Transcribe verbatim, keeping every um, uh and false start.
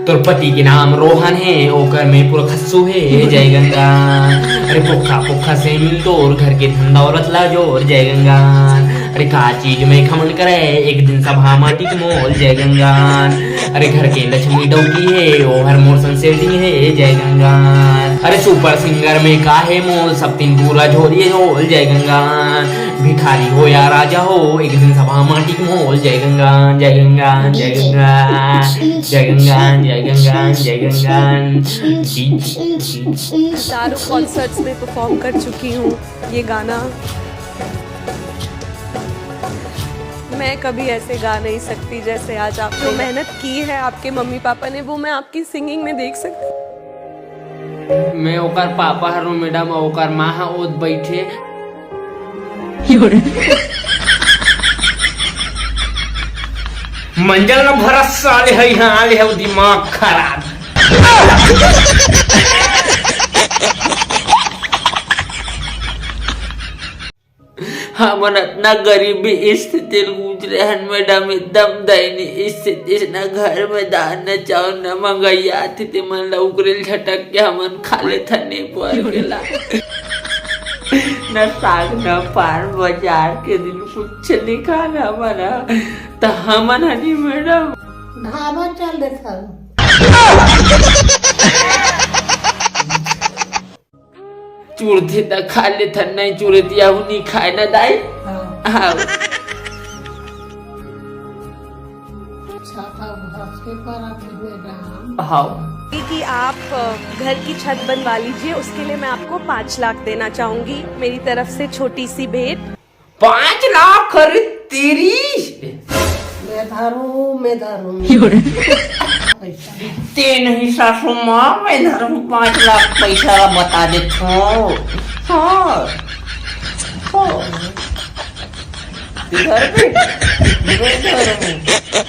तोर पति के नाम रोहन हे, ओकर में पूरा खस्सू हे, जय गंगा। अरे पोखा पोखा से मिल तोर घर के धन दौलत ला जोर, जय गंगा। अरे का चीज में घमंड करे, एक दिन सभा माटी के मोल, जय गंगा। अरे घर के लक्ष्मी डौकी हे, ओहर मोर संग सेटिंग हे, जय गंगा। अरे सुपर सिंगर में का हे मोल, सब दिन पूरा झोरी झोल, जय गंगा। भिखारी हो या राजा हो, एक दिन सभा माटी के मोल, जय गंगा, जय गंगा, जय गंगा। जय गंगा, जय गंगा, जय गंगा। हजारों कॉन्सर्ट्स में परफॉर्म कर चुकी हूँ ये गाना। मैं कभी ऐसे गा नहीं सकती जैसे आज आप जो मेहनत की है आपके मम्मी पापा ने, वो मैं आपकी सिंगिंग में देख सकती हूँ। मैं ओकर पापा हरो मैडम, ओकर माँ ह ओद बैठे। मंजल न भरस साले है, यहाँ आले है दिमाग खराब। हमन अतना गरीबी स्थिति ले गुजरे हन मैडम, एकदम दयनीय स्थिति से, न घर में दाल, न चावल, न मंगैया आथे, ते मन ला उकरे ले झटक के हमन खा लेथन ने पर के ला। न साग, न पान, बाजार के दिन कुछ नहीं खाना बना, त हमन हनी मैडम। ढाबा चल देथन। चुरथे त खा लेथन, नहीं चुरथे आहू नहीं खाए ना दाई। हाँ। हाँ। छाता भस के पर आप मैडम। हाँ। कि आप अ, घर की छत बनवा लीजिए, उसके लिए मैं आपको पाँच लाख देना चाहूंगी, मेरी तरफ से छोटी सी भेंट। पाँच लाख? अरे तेरी। मैं धरू, मैं धरू। पैसा। ते नहीं सासू माँ, मैं धरू पाँच लाख पैसा ला बता देथो। हाँ। हाँ। इधर भी। मैं धरू।